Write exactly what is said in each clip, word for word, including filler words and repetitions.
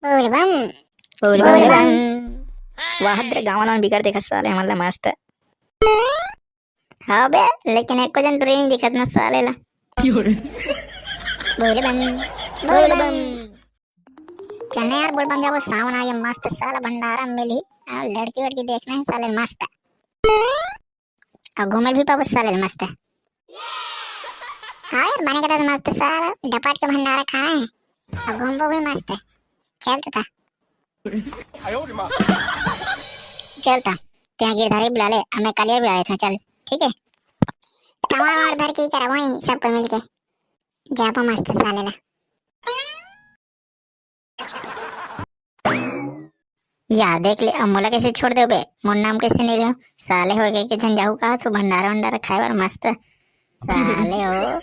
बोल बम। बोल बोल बम। बम। वाह रे, गाँव वाला मन बिकट देखत साले हमन ला मस्त। हाँ बे, लेकिन एको झन टुरी नहीं दिखत ना साले ला। बोल बम। बोल बम। चल ना यार, बोल बम जाबो, सावन आ गया, मस्त साला भंडारा मिली। और लड़की वड़की देखना है साले, मस्त। और घूमे भी पाबो साले, मस्त। हाँ यार, बने के तो मस्त साला, डपाट के भंडारा खाए और घूमबो भी मस्त। चल तो था। चल ता, तें गिरधारी बुला ले, मैं कालिया बुला लेता हूँ, चल, ठीक है? कमर वमर धर के ही करब वहीं सबको मिलके। जाबो मस्त साले ला। या देख ले, अब मोला कैसे छोड़ देबे? मोर नाम कैसे नहीं लेहो? साले हो गए के झन जाहू कहा तू भंडारा वंडारा खाए बर मस्त। साले हो।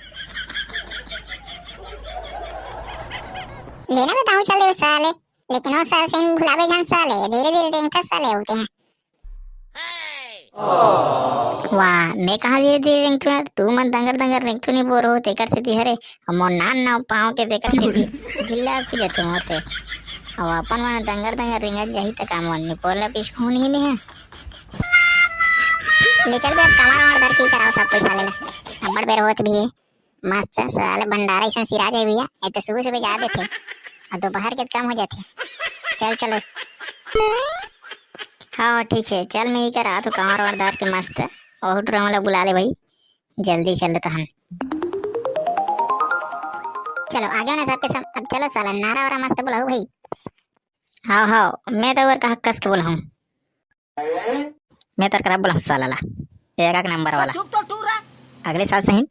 लेना बताऊं, चल देबे साले। लेकिन वो साल से भुलाबे जान साले, धीरे धीरे रेंगता साले होते हैं। वाह, मैं कहाँ धीरे धीरे रेंगथू यार, तू मन दंगर दंगर रेंगथू नहीं बोर हो, तेकर सेती हरे, अब मोर नान नाव पाँव के तेकर सेती ढीला की जथे मोर से। अब अपन मन दंगर दंगर रेंगत जाही त का मोर निपोर ला पीछू नहीं में है। ले चल बे, अब कमर वमर धर के ही कराओ सब पैसा लेला, अब्बड़ बेर होत भी है। मस्त साले भंडारा ऐसा सिरा जाए भैया, ये तो सुबह सुबह जा देथे और दोपहर के कम हो जाथे। चल चलो। हाँ ठीक है, चल मैं ही करा तो कमर वमर धर के मस्त। और टुरा वाला बुला ले भाई, जल्दी चल तहन। चलो आगे ना सबके सब, अब चलो साला नारा वारा मस्त बुलाओ भाई। हाँ हाँ, मैं तो और कहा कस के बोला हूँ। मैं तर करा बोला साला ला, एक एक नंबर वाला। चुप तो टूरा। अगले साल सही।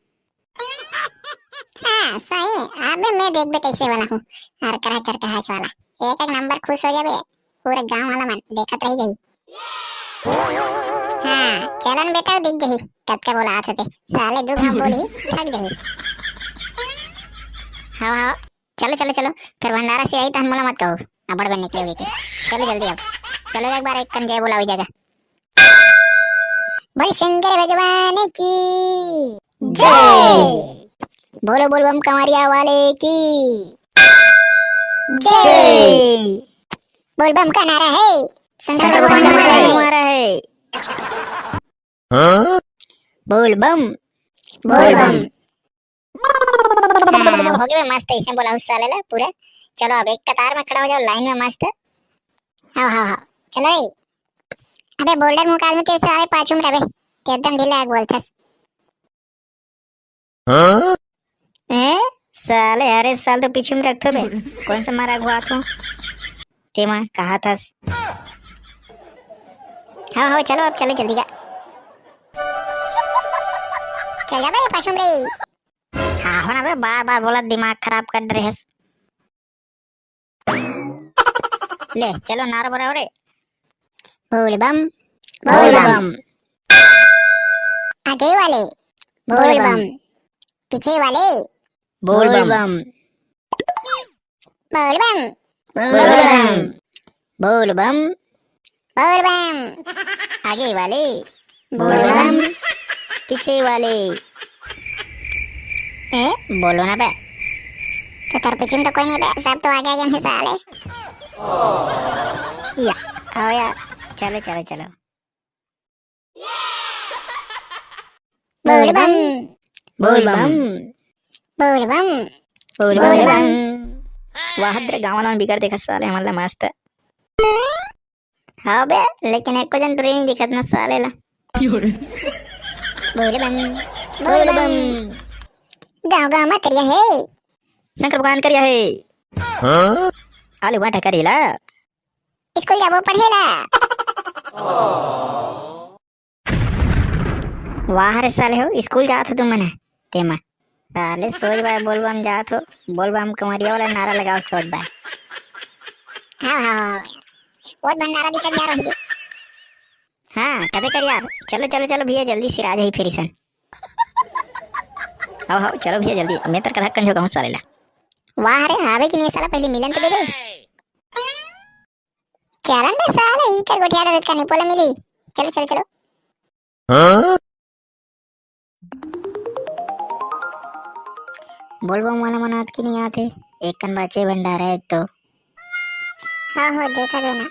हाँ सही है, अबे मैं देखबे कैसे वाला हूँ। हर करा चरकहाच वाला, एक एक नंबर खुश हो जाबे। पूरे गांव वाला मन देखत रह जाही। हाँ चलन बेटा, दिख जाही कतका बोला आत होते। साले दू घाव बोली थक जाही। हाँ हाँ, चलो चलो चलो, फिर भंडारा से आई तहन मोला मत कहो, अबड़ बन निकले हुए के। चलो जल्दी आओ, चलो एक बार एक कन जय बोला हुई जगह। बोल शंकर भगवान की जय। बोलो बोल बम कंवरिया वाले की जय। बोल बम का नारा है, शंकर शंकर भगवान भगवान हमारा है। हमारा है। हाँ? बोल बम, बोल बम। हाँ, हो गए मस्त, ऐसे बोला उस साले ला पूरा। चलो अब एक कतार में खड़ा हो जाओ, लाइन में मस्त। हाँ हाँ हाँ, चलो ए। अबे बोल्डर मुँह का आदमी तेरे साले पाछू में रहे, ते एकदम ढीला आग बोलथस। हाँ? ए साले, अरे साल तो पीछू में रखथो बे, कौन सा मारा अगुआ थो? तेमा कहा थस। हाँ हो, चलो अब चलो जल्दी का। चल जा बे पाछू में रे। हाँ हो ना बे, बार बार बोला, दिमाग खराब कर रहे हस। ले चलो नारा बराबर रे। बोल बम, बोल बोल बम। बम। आगे वाले बोल बोल बम। बम। पीछे वाले बोल बोल बम। बम। बोल बम, बोल बम। बोल बम। बोल बम। आगे वाले बोल बोल बम। बम। पीछे वाले ए, बोलो ना बे। तो तेरे पीछे में तो कोई नहीं बे, सब तो आगे आगे में साले। या, आओ यार, चलो चलो चलो। बोल बम, बोल बम। बोल बम, बोल बोल बम। बम। वाह रे, गाँव वाला मन बिगड़ देखा साले हमन ला मस्त। हाँ बे, लेकिन एको जन टुरी नहीं दिखत ना साले ला। बोल बम, बोल बम। गाँव गाँव में करिया है। शंकर भगवान करिया है। हाँ? आलू बांटा करेला। स्कूल जाबो पढ़ेला। वाह रे साले हो, स्कूल जात हो तुमन ह, तेमा। साले सोच बाय बोलबम जात हो, बोलबम कंवरिया वाला नारा लगाओ छोट बाय। हाँ, हाँ, हाँ। वो भंडारा दिखा जा रही। हाँ, कदे कर यार। चलो, चलो, चलो भैया, जल्दी सिराज ही फिर सन। आओ, आओ, चलो भैया जल्दी। मैं तर कलहक कंजो कहूँ साले ला। वाह रे, आवे कि नहीं साला, पहले मिलन तो दे दे। चलन बे साले, ई कर गोठिया डरत का निपोला मिली। चलो, चलो, चलो। हाँ? बोलबम वाला मन आत कि नहीं आते? एक कन बाचे भंडारा है तो। हाँ हो, देखा दे ना।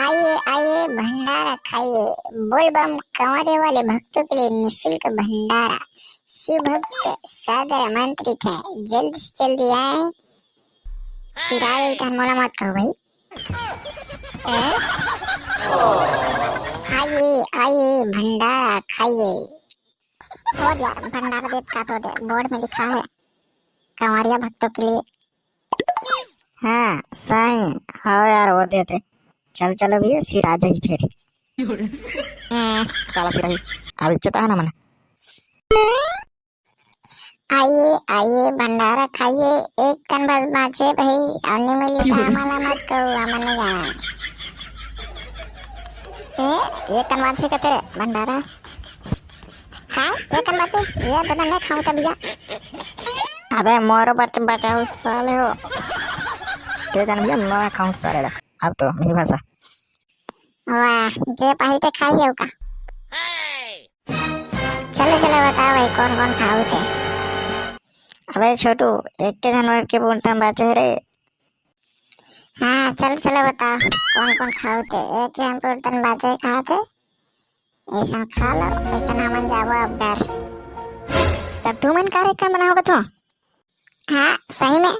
आइए, आइए, भंडारा खाइए। बोल बम कांवरिया वाले भक्तों के लिए निशुल्क भंडारा। शिव भक्त सादर आमंत्रित है, जल्दी से जल्दी आए। सिराए इधर मोला मत कहो भाई। ए? आइए, आइए, भंडारा खाइए। हो यार, भंडारा देत का तो दे, बोर्ड में लिखा है, कांवरिया भक्तों के लिए। हाँ, सही। हाँ यार, वो देते। चल, चलो भैया, सिरा जाई फिर। हम्म, काला सिरा ही। अब इज्जत है ना मने। आइए, आइए, भंडारा खाइए। एक कन बस बाँचे भाई, और नहीं मिली तो हमारा मत कहो, हमारे नहीं जाना। ए, एक कन बाँचे का तेरे भंडारा? काय? एक कन बाँचे? ये दादा, मैं खाऊं तब भैया। अबे मोरो बच-, बचाओ साले हो। ते जान भैया, मैं खाऊं साले ला। अब तो नहीं फंसा। वाह, जे पाही ते खाई हो का? चलो, चलो, बताओ भाई, कौन कौन खाओ ते? अबे छोटू, एक के जानवर के बोलता बाँचे रे। हाँ, चल, चलो, बताओ, कौन कौन खाओ ते? एक के जानवर तन बाँचे खाते। ऐसा खा लो, ऐसा हमन जाबो अब घर। तो तू मन कार्यक्रम बनाओगे तो? हाँ, सही में।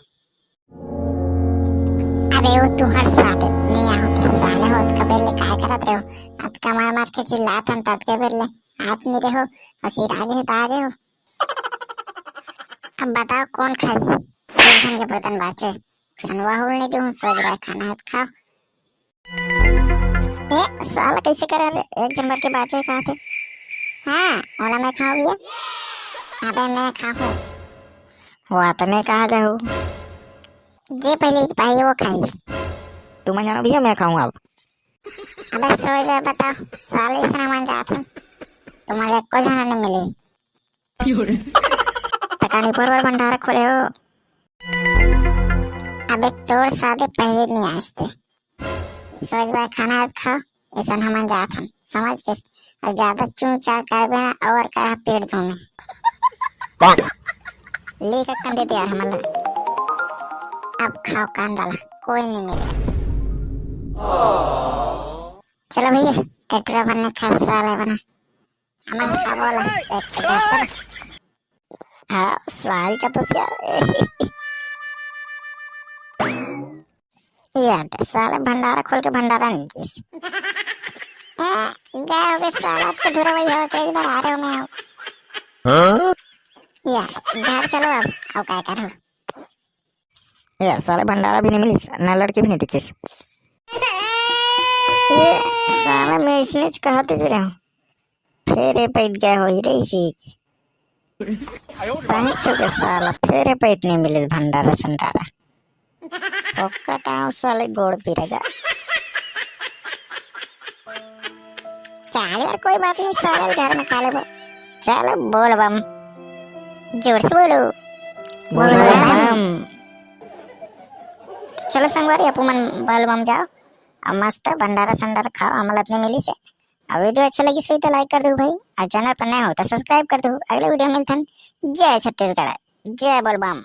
अबे वो तुहर साले, नहीं आओ तो साले हो, अतका बेर ले काय करत रहो? अतका मार मार के चिल्लात हन, ततके बेर ले आत नहीं रहो, और सिर आगे है तो आगे हो। अब बताओ कौन खाई? एक झन के बर्तन बाँचे, सनवा हो नहीं दूँ, सोच रहा है खाना है तो खाओ। ए, साला कैसे करे रे? एक झन बर के बाँचे खाते। हाँ, ओला मैं खाऊँ भैया। अबे मैं खाऊँ। वो तो मैं कहा जाऊँ। जे पहले पाई वो खाई। तुम जानो भैया, मैं खाऊँ अब। अबे सोच रहे बताओ, साले से ना मान जाते। तुम्हारे को जाना नहीं मिले। पता नहीं पर बार भंडारा खोले हो। अबे तोर साले पहले नहीं आँचते। सोच भाई खाना है खाओ, ऐसा हमन जात हन, समझ के। और ज्यादा चूं चां करबे ना, और करा पेट धोने। ले का कंधे दे यार हमला। अब खाओ कांदा ला, कोई नहीं मिले। चलो भैया, एटरा बनने खा साले बना। हमन खाबो ला, एक के दस चलो। हाँ, साई का तो क्या? यार, साले भंडारा खोल के भंडारा नहीं किस। ए, गए होगे साला, अब तो धुरा वही हो, कई बार आ रहे हो मैं आओ। हाँ? यार, घर चलो अब, आओ काय करो। ए, साले भंडारा भी नहीं मिलिस, ना लड़की भी नहीं दिखिस। ए, साले मैं इसने च कहते जी रहा हूँ। फेरे पैद गए होई रे इसी की। सही छुके साला, फेरे पैद नहीं मिलिस भंडारा संडारा। फोकट आओ साले गोड़ पिरेगा। चल यार, कोई बात नहीं, साले घर में खा लेबो। चलो बोल बम, जोर से बोलो। बोल बम। चलो संगवारी, अपू मन बोल बम जाओ, अब मस्त भंडारा संडारा खाओ, हमला अतने मिलिस हे। अब video अच्छा लगिस होही त like कर दो भाई, और channel पर नए हो त subscribe कर दो। अगले video में मिलथन। जय छत्तीसगढ़, जय बोल बम।